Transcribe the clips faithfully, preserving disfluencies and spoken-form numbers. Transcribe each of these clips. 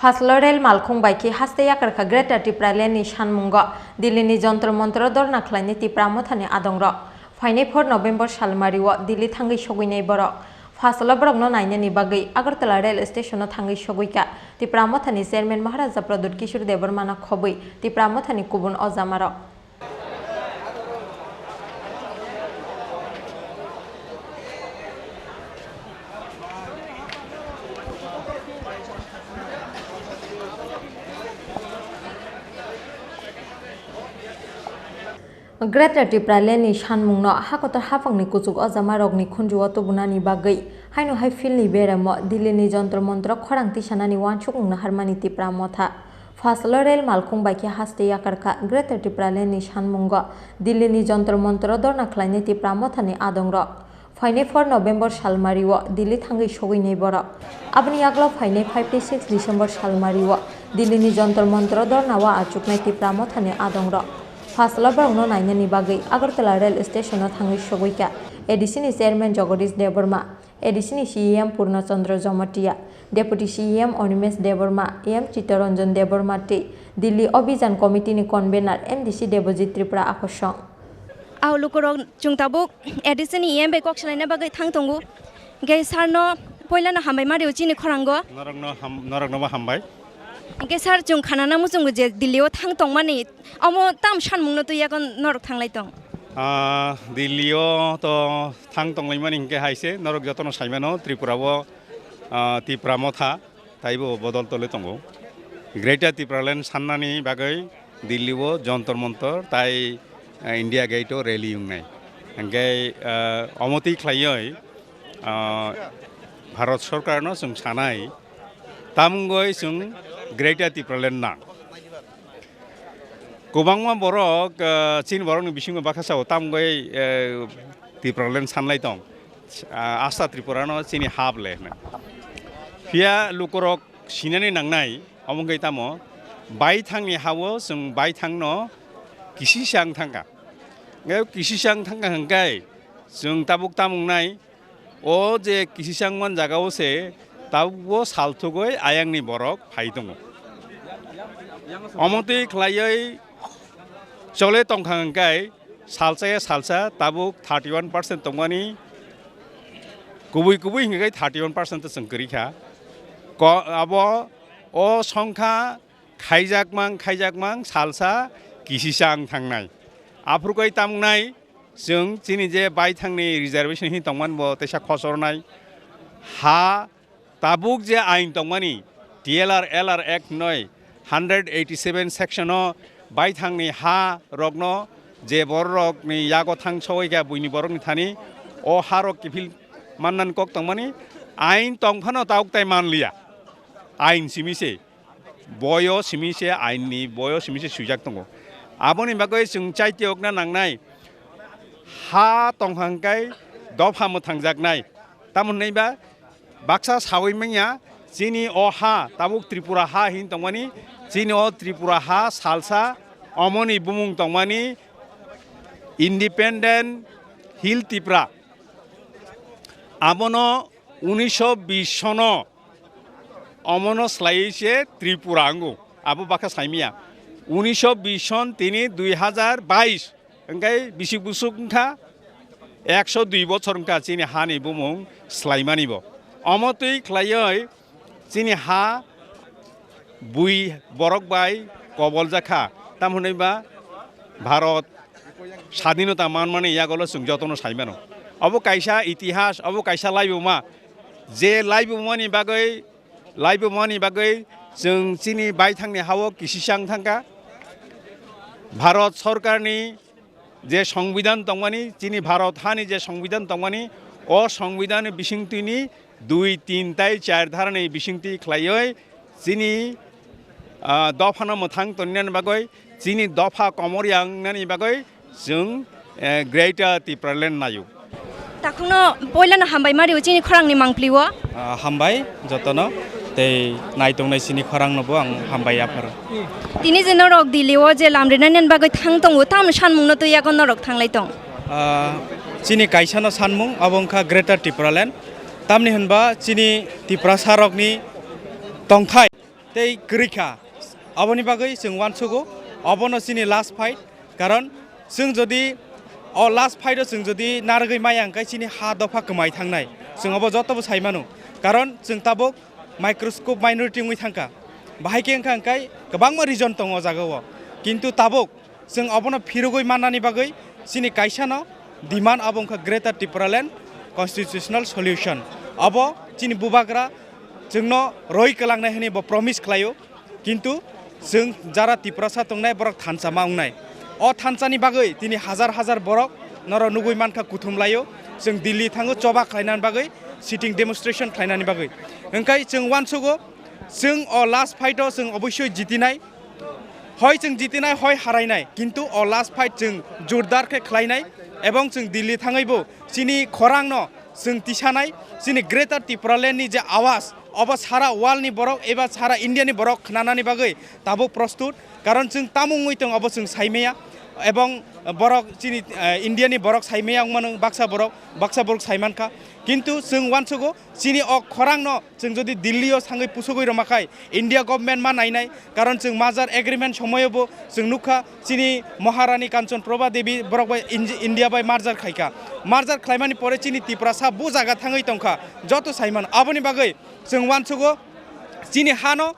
Phasalo rel malkhung bai khe haste yakarkha Greater Tipraland ni sanmungo Delhi ni Jantar Mantar o dorna khlainai Tipra Mothani adongrok. Phainai four November salmario Delhi thangwi sogwinai borok. Phasalo borokno nainani bagwi Agartala rel station o thangwi sogwikha Tipra Mothani chairman Maharaja Pradyut Kishore Debbarma no khobwi Tipra Mothani kubun ojamarok. Greater Tipraland ni sanmungno hakotor haphangni kuchuk ojamarokni khunjuo tubunani bagwi haino hai field ni beremo Delhi ni Jantar Mantar o khorang tisanani uansukmung naharmani Tipra Motha. Phasalo rel malkhung bai khe haste yakarkha Greater Tipraland ni sanmungo Delhi ni Jantar Mantar o dorna khlainai Tipra Mothani adongrok. Phainai four November salmario Delhi thangwi sogwinai borok. Aboni yagulo phainai five tei six December salmario Delhi ni Jantar Mantar o dorna o achuknai Tipra Mothani adongrok. Phasalo borokno nainani bagwi Agartala rel station o thangwi sogwikha A D C ni chairman Jagadish Debbarma, A D C ni C E M Purna Chandra Jamatia, Deputy C E M Animesh Debbarma, M Chittaranjan Debbarma tei Delhi Abhijan Committee ni convener M D C Debojit Tripura Akosong. Au lukurok chwng tabuk A D C ni E M bai kok salaina bagwi thang tongo. Hwnkhe sir no poila no hambai ma rio chini khorango. Norokno ham-, norokno bo hambai. Hwnkhe sir chwng khanana muchungo je Delhi o thang tongmani omo tam sanmungno twi yakon norok thanglai tong. Ah, Delhi o to thang tonglaimani hwnkhe hai se norok jotono saimano Tripura o, ah, Tipra Motha. Taibo bodol tole tongo. Greater Tipraland sannani bagwi Delhi o Jantar Mantar tai, eh, India Gate o rally wngnai. Hwnkhe, eh, omo twi khlaiwi, eh, Bharat Sorkarno chwng sanai, tamungoi chwng Greater Tipraland nang. Kwbangma borok, eh, chini borokni bisingo bakha sao, tamungoi, eh, Tipraland sanlai tong. Ah, Asta Tripura no chini hap le hwnwi. Phiya lukurok sinani nangnai, omo wngwi tamo baithangni ha-o chwng baithangno kisisa wng thangkha. Hwnkhe kisisa wng thangkha hwnkhe chwng tabuk tamo wngnai, o je kisisa wngman jaga-o se tabukbo salthugwi ayangni borok phai tongo. Omo twi khlaiwi chole tongkha hwnkhe, salsa ya salsa tabuk thirty one percent tongmani, kubui kubui hwnkhe thirty one percent chwng kwrwi kha. Ko-, abo o songkha khaijakmang, khaijakmang salsa kisisa wng thangnai. Aphuru koi tamo wngnai, chwng chini je baithangni reservation hin tongmani bo teisa khosornai. Ha Tabuk je ain tongmani, T L R L R Act noi, hundred eighty seven section o baithangni ha rokno je borok rokni yago thang sogwi kha buini borokni thani, o ha rok kiphil mannani kok tongmani, ain tong phano tabuk tai manliya, ain simi se, boyo simi se, ain ni boyo simi se swijak tongo. Aboni bagwi chwng chaitiyokna nangnai, ha tong hwnkhe dopha mwthangjaknai, tamo hwnwi ba, baksa sawi manya, chini o ha, tabuk Tripura ha hin tongmani, chini o Tripura ha salsa, omoni bumung tongmani Independent Hill Tipra. Abono unisho bish sono, omono slaiwi se Tripura wngo. Abo baksa saimya. Unisho bish son tini dui hazar bais. Hwnkhe bisik busuk wngkha ekso dui bochor wngkha chini hani bumung slaimani bo. Omo twi khlaiwi chini ha bui borok bai koboljak kha. Tamo hwnwi ba Bharat sadinota manmani yagulo chwng jotono saimano. Obo kaisa itihas, obo kaisa laibuma. Je laibumani bagwi, laibumani bagwi chwng chini baithangni ha-o kisisa wng thangkha. Bharat Sorkarni je Songbidan tongmani, chini Bharat hani je Songbidan tongmani, o Songbidanni bisingtwini dui, tin tai char dharani bisingtwi khlaiwi chini, ah, dophano mwthang toninani bagwi, chini dopha komorya wngnani bagwi chwng, eh, Greater Tipraland naio. Takhukno poilano hambai ma rio chini khorangni mangpli-o. Ah, hambai jotono, tei naitongnai chini khorangnobo ang hambai yapharo. Tini je norok Delhi-o je lam rinani bagwi thang tongo, tamoni sanmungno twi yago norok thanglai tong? Ah, chini kaisano sanmung, abo wngkha Greater Tipraland. Tamni hwnba chini Tiprasarokni tongthai tei kwrwi kha. Aboni bagwi chwng uansugo, obono chini last fight. Karon chwng jodi o last fight o chwng jodi narwgwi maya hwnkhe chini ha dopha kwmai thangnai. Chwng obo jotobo sai mano. Karon chwng tabuk microscope minority wngwi thangkha. Bahai khe wngkha hwnkhe kwbangma region tongo o jagao. Kintu tabuk chwng obono phirogwi mannani bagwi chini kaisano demand abo wngkha Greater Tipraland Constitutional Solution. Abo chini bubagra chwngno roi kwlangnai hwnwi bo promise khlaio. Kintu chwng jara Tiprasa tongnai borok thansa ma wngnai. O thansani bagwi tini hajar hajar borok norok nugwi mankha kuthum laio. Chwng Delhi thango choba khlainani bagwi, sitting demonstration khlainani bagwi. Hwnkhe chwng uansugo, chwng o last fight o chwng obossoi jitinai. Hoi chwng jitinai, hoi harainai, kintu o last fight chwng jordar khe khlainai, ebong chwng Delhi thangwibo chini khorangno chwng tisanai, chini Greater Tipraland ni je awas, obo sara world ni borok eba sara India ni borok khnanani bagwi tabuk prostut, karon chwng tamo wngwi tong obo chwng saimaya, ebong borok chini, eh, India ni borok saimaya wngmano, baksa borok, baksa borok saimankha, kintu chwng uansugo, chini o khorangno chwng jodi Delhi o sangwi pusugwi rwma khai India government ma nainai, karon chwng merger agreement somoyo bo chwng nukha chini Maharani Kanchan Prabha Devi borok bai Inj-, India bai merger khaikha. Merger khlaimani pore chini Tiprasa bo jaga thangwi tongkha, joto saimano. Aboni bagwi chwng uansugo chini hano,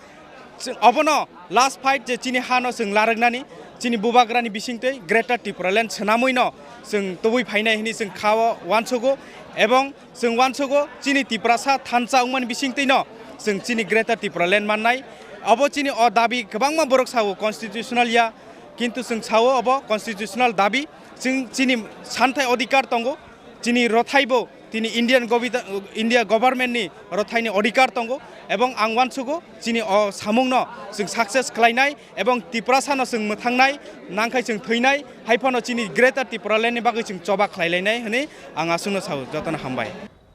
chwng obono last fight je chini hano chwng larwknani, chini bubagrani bisingtwi Greater Tipraland swnamwino chwng tubui phainai hwnwi chwng kha-o uansugo, ebong chwng uansugo chini Tiprasa thansa wngmani bisingtwino chwng chini Greater Tipraland mannai. Obo chini o dabi kwbangma borok sao constitutional ya, kintu chwng sao obo constitutional dabi, chwng chini santhai odhikar tongo, chini rothaibo tini Indian govita-, India government ni rothaini odhikar tongo, ebong ang uansugo chini o samungno chwng success khlainai ebong Tiprasano chwng mwthangnai, nangkhai chwng thwinai, hai phano chini Greater Tipraland ni bagwi chwng choba khlailainai hwnwi ang aswkno sao. Jotono hambai.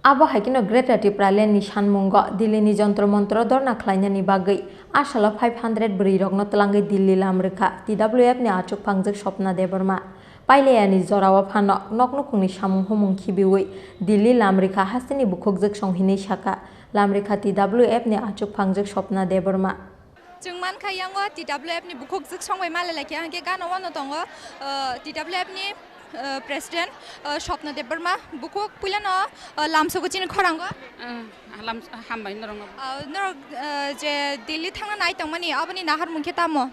Abo hai kheno Greater Tipraland ni sanmungo Delhi ni Jantar Mantar o dhorna khlainani bagwi asalo five hundred bwrwi rokno twlangwi Delhi lam rwkha T W F ni achuk phangjak Swapna Debbarma. Pailaya ni jora o phano nok nukhung ni samung humung khibiwi Delhi lam rwkha hasteni bukhukjak song hinwi sakha lam rwkha T W F ni achuk phangjak Swapna Debbarma. Chwng mankha yango T W F ni bukhukjak song bai malai laikha, hwnkhe gana wano tongo, uh, T W F ni, uh, president, uh, Swapna Debbarma. Bukhuk puilano, uh, lamsogo chini khorango. Uh, lam-, hambai norokno. Uh, norok, uh, je Delhi thangna nai tongmani, aboni naharmung khe tamo?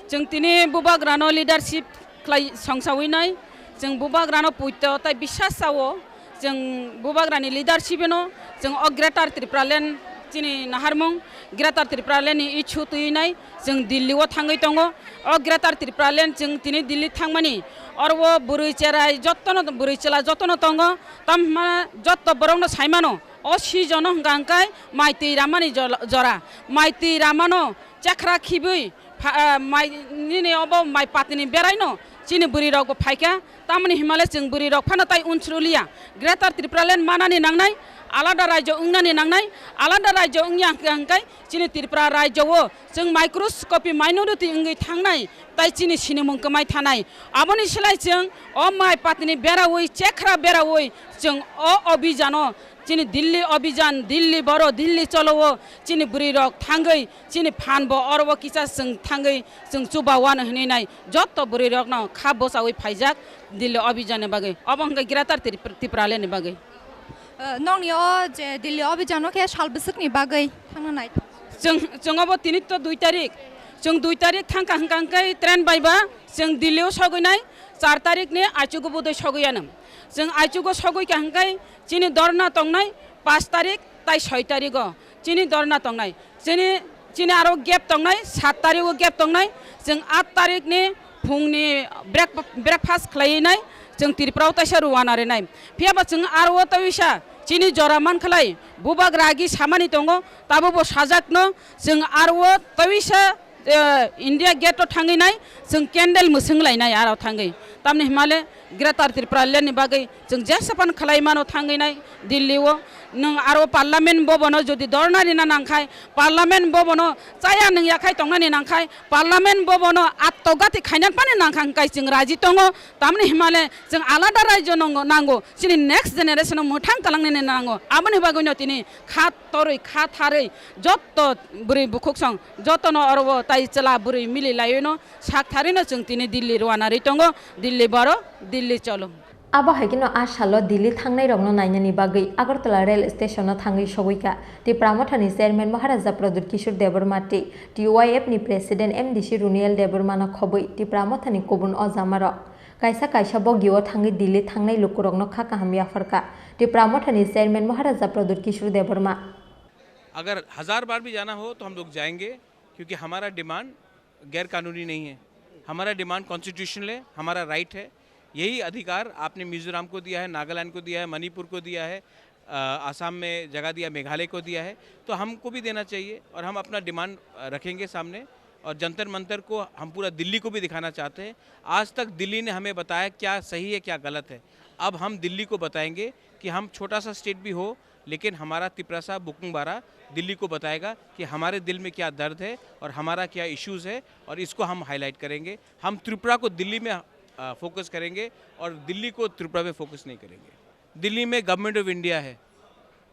Chwng tini bubagrano leadership khlai songsawi nai, chwng bubagrano puito tai bisas sao, chwng bubagrani leadership no chwng o Greater Tipraland chini naharmung, Greater Tipraland ni issue twi nai, chwng Delhi o thangwi tongo. O Greater Tipraland chwng tini Delhi thangmani, oro o bwrwi cherai jotono, bwrwi chwla jotono tongo, tamma jotto borokno saimano, o season o hwnkha hwnkhe mai twi ramani jol-, jora, mai twi ramano chekra khibwi pha-, ah, mai nini obo mai patini beraino chini bwrwi rok bo phaikha, tamoni himale chwng bwrwi rok phano tai unsrulia. Greater Tipraland manani nangnai, alada rajyo wngnani nangnai, alada rajyo wngya hwnkhe hwnkhe chini Tripura rajyo o chwng microscopy minority wngwi thangnai, tai chini sinimung kwmai thanai. Aboni slai chwng o mai patini berawi, chekra berawi chwng o abhijano chini Delhi abhijan, Delhi boro, Delhi cholo o chini bwrwi rok thangwi chini phan bo oro o kisa chwng thangwi chwng chuba wano hinwi nai jotto bwrwi rokno kha bwchawi phaijak Delhi abhijan ni bagwi. Obo hwnkhe Greater Trip-, Tipraland ni bagwi. Uh, nokni o je Delhi abhijan o khe sal bwswk ni bagwi thangna nai? Chwng, chwng obo tini to dui tarik. Chwng dui tarik thangkha hwnkha hwnkhe train bai ba chwng Delhi o sogwi nai, char tarik ni aichugo bodoi sogwi ano. Chwng aichugo sogwi kha hwnkhe chini dorna tongnai paanch tarik tai soi tarik o chini dorna tongnai. Chini, chini aro gap tongnai, sat tarik o gap tongnai. Chwng aat tarik ni phung ni break-, breakfast khlai nai, chwng Tripura o taisa rwna rinai. Phiya ba chwng aro o taisa chini jora man khlai, bubagra agi samani tongo, tabo bo sajak no, chwng aro o taisa Eh, India Gate o thangwi nai, chwng candle mwswng lai nai aro thangwi. Tamni himale Greater Tripura Land ni bagwi chwng jesa pan khlai mano thangwi nai Delhi o. Nwng aro Parliament Bhavan o jodi dhorna rina nangkhai, Parliament Bhavan o chaya nwng yakhai tongnani nangkhai, Parliament Bhavan o attogati khainan pani nangkha hwnkhe chwng raji tongo. Tamni himale chwng alada raijo nongo nango, chini next generation o mwthang kalangnani nango. Aboni bagwino tini kha torwi kha tharwi jotto bwrwi bukhuksong jotono oro o tai chwla bwrwi mili laiwino sak tharwino chwng tini Delhi rwna rwi tongo, Delhi baro, Delhi cholo. Abo hai kheno a salo Delhi thangnairokno nainani bagwi Agartala rail station-o thangwi sogwi kha Tipra Mothani chairman Maharaja Pradyut Kishore Debbarma tei T Y F ni president M D C Runiel Debbarmano khobwi Tipra Mothani kubun ojamarok. Kaisa kaisa bogio thangwi Delhi thangnai lukurokno kha kaham yapharkha Tipra Mothani chairman Maharaja Pradyut Kishore Debbarma. अगर हज़ार बार भी जाना हो तो हम लोग जाएंगे, क्योंकि हमारा डिमांड गैर कानूनी नहीं है। हमारा डिमांड कॉन्स्टिट्यूशनल है, हमारा राइट है। यही अधिकार आपने मिजोरम को दिया है, नागालैंड को दिया है, मणिपुर को दिया है, अ, आसाम में जगह दिया, मेघालय को दिया है, तो हमको भी देना चाहिए और हम अपना डिमांड, अ, रखेंगे सामने। और जंतर मंतर को हम पूरा दिल्ली को भी दिखाना चाहते हैं। आज तक दिल्ली ने हमें बताया क्या सही है, क्या गलत है। अब हम दिल्ली को बताएंगे कि हम छोटा सा स्टेट भी हो, लेकिन हमारा तिपरासा बुकुंग बारा दिल्ली को बताएगा कि हमारे दिल में क्या दर्द है और हमारा क्या इश्यूज है, और इसको हम हाईलाइट करेंगे। हम त्रिपुरा को दिल्ली में, अ, फोकस करेंगे और दिल्ली को त्रिपुरा में फोकस नहीं करेंगे। दिल्ली में गवर्नमेंट ऑफ इंडिया है,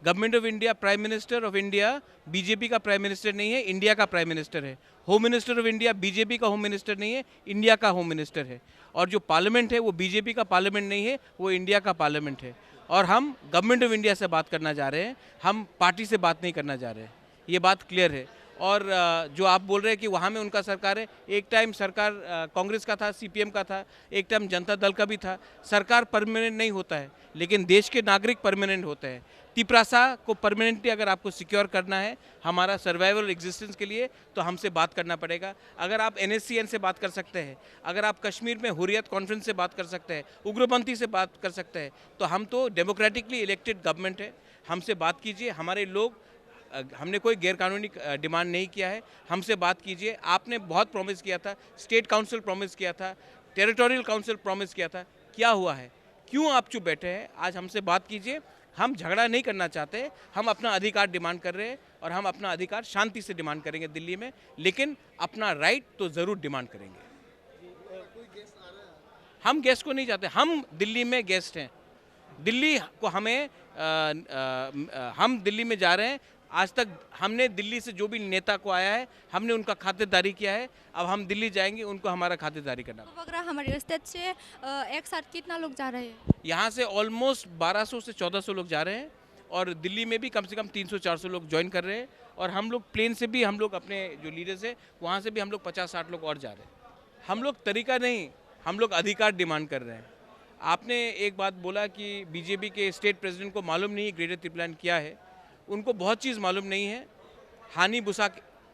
government of India, prime minister of India BJP का प्राइम मिनिस्टर नहीं है, इंडिया का प्राइम मिनिस्टर है। Home minister of India BJP का होम मिनिस्टर नहीं है, इंडिया का होम मिनिस्टर है। और जो पार्लियामेंट है वो बीजेपी का पार्लियामेंट नहीं है, वो इंडिया का पार्लियामेंट है। और हम गवर्नमेंट ऑफ इंडिया से बात करना चाह रहे हैं, हम पार्टी से बात नहीं करना चाह रहे हैं, ये बात क्लियर है। और, अ, जो आप बोल रहे हैं कि वहाँ में उनका सरकार है, एक टाइम सरकार, अ, कांग्रेस का था, सीपीएम का था, एक टाइम जनता दल का भी था। सरकार परमानेंट नहीं होता है, लेकिन देश के नागरिक परमानेंट होते हैं। तिपरासा को परमानेंटली अगर आपको सिक्योर करना है हमारा सर्वाइवल एग्जिस्टेंस के लिए, तो हमसे बात करना पड़ेगा। अगर आप एनएससीएन से बात कर सकते हैं, अगर आप कश्मीर में हुर्रियत कॉन्फ्रेंस से बात कर सकते हैं, उग्रपंथी से बात कर सकते हैं, तो हम तो डेमोक्रेटिकली इलेक्टेड गवर्नमेंट है। हमसे बात कीजिए, हमारे लोग, अ, हमने कोई गैरकानूनी, अ, डिमांड नहीं किया है। हमसे बात कीजिए। आपने बहुत प्रॉमिस किया था, स्टेट काउंसिल प्रॉमिस किया था, टेरिटोरियल काउंसिल प्रॉमिस किया था, क्या हुआ है? क्यों आप चुप बैठे हैं? आज हमसे बात कीजिए। हम झगड़ा नहीं करना चाहते, हम अपना अधिकार डिमांड कर रहे हैं और हम अपना अधिकार शांति से डिमांड करेंगे दिल्ली में, लेकिन अपना राइट तो ज़रूर डिमांड करेंगे। हम गेस्ट को नहीं चाहते, हम दिल्ली में गेस्ट हैं। दिल्ली को हमें, अ, अ, अ, हम दिल्ली में जा रहे हैं। आज तक हमने दिल्ली से जो भी नेता को आया है, हमने उनका खातिरदारी किया है। अब हम दिल्ली जाएंगे, उनको हमारा खातिरदारी करना पड़ेगा। वगैरह हमारे स्टेट से, अ, एक साथ कितना लोग जा रहे हैं? यहाँ से ऑलमोस्ट बारह सौ से चौदह सौ लोग जा रहे हैं और दिल्ली में भी कम से कम तीन सौ चार सौ लोग ज्वाइन कर रहे हैं और हम लोग प्लेन से भी, हम लोग अपने जो लीडर्स हैं, वहाँ से भी हम लोग पचास साठ लोग और जा रहे हैं। हम लोग तरीका नहीं, हम लोग अधिकार डिमांड कर रहे हैं। आपने एक बात बोला कि बीजेपी के स्टेट प्रेसिडेंट को मालूम नहीं ग्रेटर तिपलान क्या है। उनको बहुत चीज़ मालूम नहीं है। हानि बुसा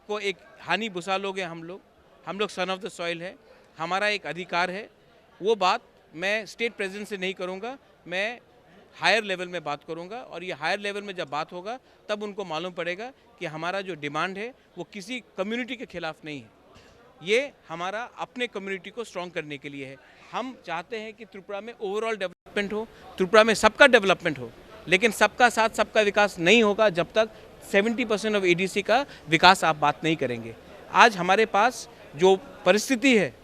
को एक, हानि बुसा लोग हैं हम लोग, हम लोग सन ऑफ द सॉइल है, हमारा एक अधिकार है। वो बात मैं स्टेट प्रेसिडेंट से नहीं करूँगा, मैं हायर लेवल में बात करूँगा और ये हायर लेवल में जब बात होगा तब उनको मालूम पड़ेगा कि हमारा जो डिमांड है वो किसी कम्युनिटी के खिलाफ नहीं है, ये हमारा अपने कम्युनिटी को स्ट्रॉन्ग करने के लिए है। हम चाहते हैं कि त्रिपुरा में ओवरऑल डेवलपमेंट हो, त्रिपुरा में सबका डेवलपमेंट हो, लेकिन सबका साथ सबका विकास नहीं होगा जब तक सेवेंटी परसेंट ऑफ एडीसी का विकास आप बात नहीं करेंगे। आज हमारे पास जो परिस्थिति है,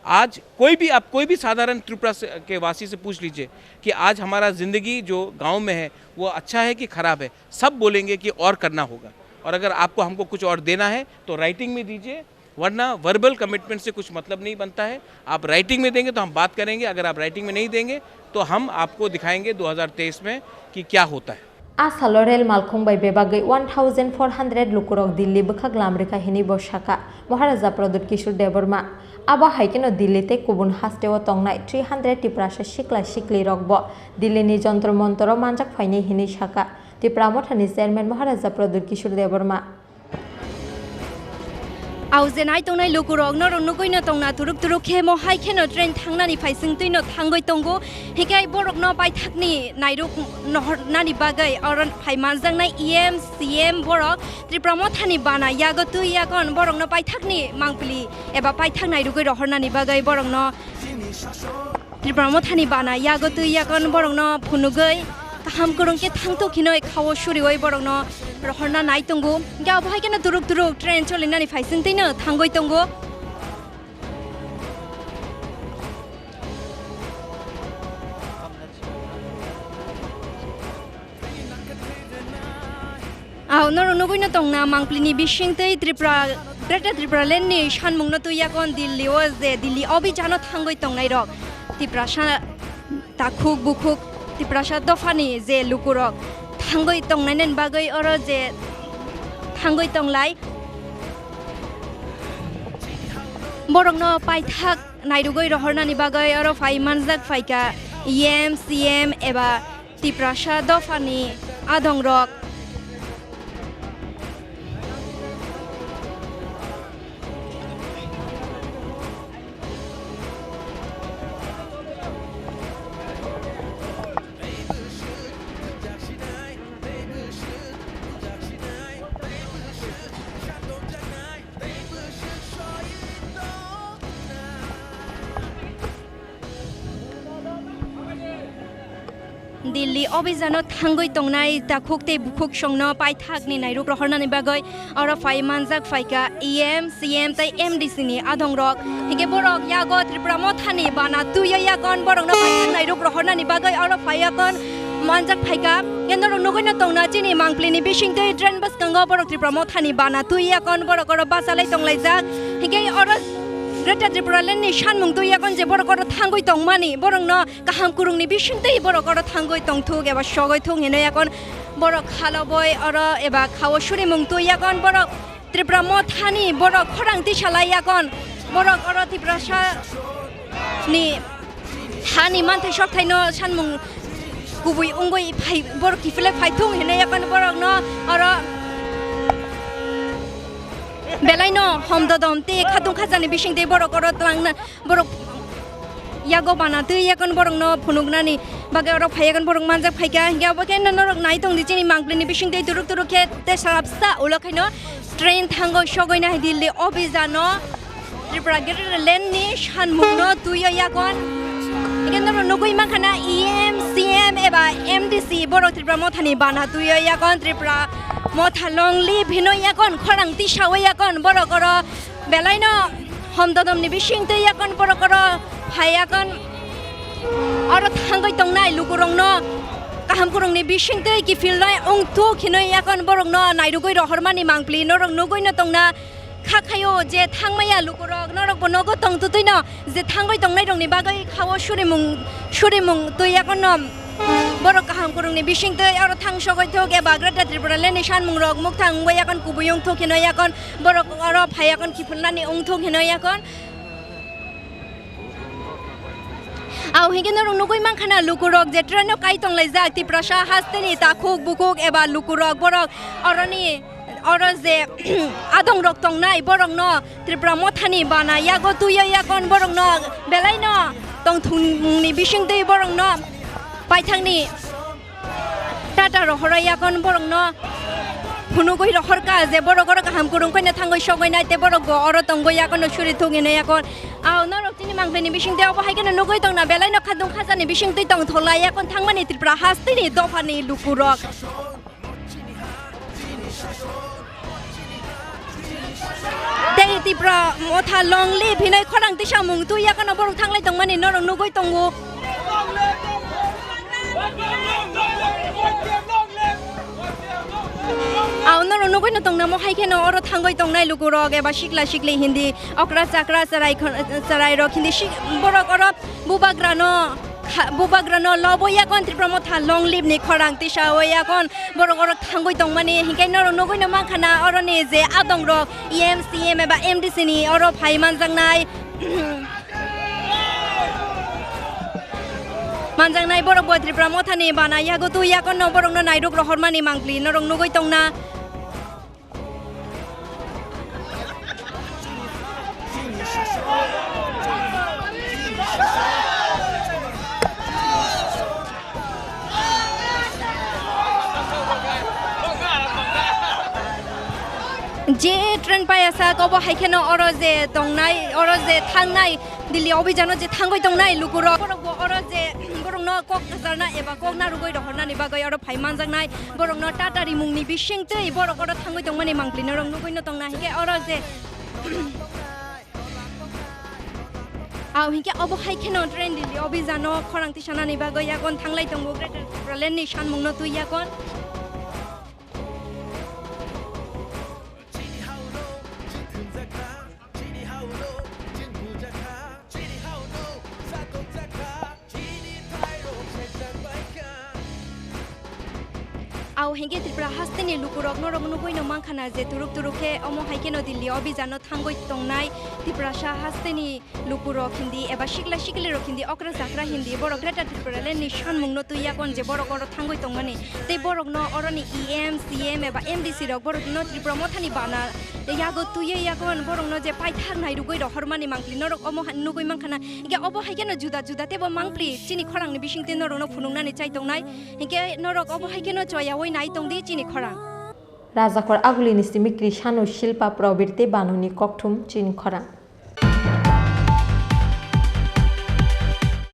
आज कोई भी, आप कोई भी साधारण त्रिपुरा से, के वासी से पूछ लीजिए कि आज हमारा ज़िंदगी जो गांव में है वो अच्छा है कि ख़राब है, सब बोलेंगे कि और करना होगा। और अगर आपको हमको कुछ और देना है तो राइटिंग में दीजिए, वरना वर्बल कमिटमेंट से कुछ मतलब नहीं बनता है। आप राइटिंग में देंगे तो हम बात करेंगे, अगर आप राइटिंग में नहीं देंगे तो हम आपको दिखाएंगे दो हज़ार तेईस में कि क्या होता है। A salo rel malkhung bai bebagwi one thousand four hundred lukurok Delhi bwkhak lam rikha hinwi bo sakha Maharaja Pradyut Kishore Debbarma. Abo hai kheno Delhi tei kubun hasteo tongnai three hundred Tiprasa sikla siklirokbo Delhi ni Jantar Mantaro manjak phainai hinwi sakha Tipra Mothani chairman Maharaja Pradyut Kishore Debbarma. Au je nai tongnai lukurok norok nugui no tongna turuk turuk khe mo hai kheno train thangnani phaising twi no thangwi tongo. Hinkhe borokno paithakni nairuk nohornani bagwi oro phai manjaknai E M, C M borok Tripura mothani bana yago twi yakon borokno paithakni mangpili eba paithak nairugwi rohornani bagwi borokno Tripura mothani bana yago twi yakon borokno phunugwi kaham kwrwng khe thangthok hinwi khao suriwi borokno rohorna nai tongo. Hinkhe abo hai kheno turuk turuk train cholinani phaising twi no thangwi tongo. Au norok nugui no tongna mangpili ni bising twi Tripura, Greater Tripura Land ni sanmung no twi yakon Delhi o je Delhi Abhijan o thangwi tongnai rok Tiprasa takhuk bukhuk Tiprasa dophani je lukurok thangwi tongnai nani bagwi oro je thangwi tonglai borokno paithak nairugwi rohornani bagwi oro phai manjak phaikha E M, C M eba Tiprasa dophani adongrok. Delhi Abhijan o thangwi tongnai takhuk tei bukhuk songno paithakni nairuk rohornani bagwi oro phai manjak phaikha E M, C M tei M D C ni adongrok. Hinkhe borok yago Tripura mothani bana twiyo yakon borokno paithak nairuk rohornani bagwi oro phai yakon manjak phaikha. Hinkhe norok nugui no tongna chini mangpili ni bising twi train bwskango borok Tripura mothani bana twi yakon borok oro bachalai tonglaijak. Hinkhe oro Greater Tripura Land ni sanmung twi yakon je borok oro thangwi tongmani borokno kaham kwrwngni bisingtwi borok oro thangwi tongthuk eba sogwi thung hinwi yakon borok khaloboi oro eba khao surimung twi yakon borok Tripura mothani borok khorang tisalai yakon borok oro Tiprasa ni hani manthai sokthaino sanmung kubui wngwi phai borok kiphilwi phaithung hinwi yakon borokno oro belaino homdodom tei khatung khajani bisingtwi borok oro twlangna borok yago bana twi yakon borokno phunuknani bagwi oro phai yakon borok manjak phaikha. Hinkhe abo khe norok nai tongdi chini mangpili ni bisingtwi turuk turuk khe tei salapsa ulo khaino train thango sogwi nai Delhi Abhijan o Tripura Greater Land ni sanmung no twiyo yakon. Hinkhe norok nugui mankha na E M, C M eba M D C borok Tripura mothani bana twiyo yakon Tripura motha long live hinwi yakon khorang tisawi yakon borok oro belaino homdodom ni bisingtwi yakon borok oro phai yakon oro thangwi tongnai lukurokno kaham kwrwngni bisingtwi kiphilnai wngthuk hinwi yakon borokno nairugwi rohormani mangpili norok nugui no tongna kha khaio je thangmaya lukurok norokbo nogo tongtwtwino je thangwi tongnairokni bagwi khao surimung surimung twi yakono borok kaham kwrwngni bisingtwi oro thang sogwi thuk eba Greater Tripura Land ni sanmungrok mukthang wngwi yakon kubui wngthuk hinwi yakon borok oro phai yakon kiphilnani wngthuk hinwi yakon. Au hinkhe norok nugui mankha na lukurok je traino kai tonglaijak Tiprasa hasteni takhuk bukhuk eba lukurok borok oroni oro je adongrok tongnai borokno Tripura mothani bana yago twiyo yakon borokno belaino tongthungni bisingtwi borokno paithakni tata rohorwi yakon borokno phunugwi rohorkha je borok oro kaham kwrwng khaina thangwi sogwi nai tei borokbo oro tongwi yakono suri thung hinwi yakon. Au norok chini mangpili ni bisingtwi obo hai kheno nugwi tongna belaino khatung khajani bisingtwi tongthoklai yakon thangmani Tripura hasteni dophani lukurok. Tei Tipra motha long live hinwi khorang tisamung twi yakhano borok thanglai tongmani norok nugwi tongo. Au norok nugwi no tongna mo hai kheno oro thangwi tongnai lukurok eba sikla sikli hindi okra chakra charai khon-, charai rok hindi si-, borok oro bubagrano kha-, bubagrano lobo yakon Tipra motha long live ni khorang tisa o yakon borok oro thangwi tongmani hinkhe norok nugwi no mankha na oroni je adong rok E M, C M eba M D C ni oro phai manjaknai. Manjaknai borok bo Tripura mothani bana yago twi yakon no borok no nairuk rohormani mangpli norok nugwi tongna. Je train paya sak, obo hai kheno oro je tongnai, oro je thangnai, Delhi obhijano je thangwi tongnai lukurok, borokbo oro je borokno kok kwcharna eba kok narwgwi rohornani bagwi oro phai manjaknai, borokno Tata rimungni bisingtwi borok oro thangwi tongmani mangpli norok nugwi no tongna hinkhe oro je Au hinkhe obo hai kheno train Delhi obhijano khorang tisanani bagwi yakon thanglai tongo Greater Tipraland ni sanmungno twi yakon. Au hinkhe Tripura hasteni lukurok norok nugwi no mankha na je turuk turuk khe omo hai kheno Delhi obhijano thangwi tongnai Tiprasa hasteni lukurok hindi eba sikla siklirok hindi okra chakra hindi borok Greater Tipraland ni sanmungno twi yakon je borok oro thangwi tongmani tei borokno oroni E M, C M eba M D C rok borokno Tripura mothani bana yago twiwi yakon borokno je paithak nairugwi rohormani mangpli norok omo ha-, nugwi mankha na hinkhe obo hai kheno juda juda teibo mangpli chini khorangni bisingtwi norokno phunuknani chai tongnai hinkhe norok obo hai kheno choyaui nai tongdi chini khorang. Rajakhor Agulini simi Krisano Shilpa Probirti Banuni kokthum chini khorang.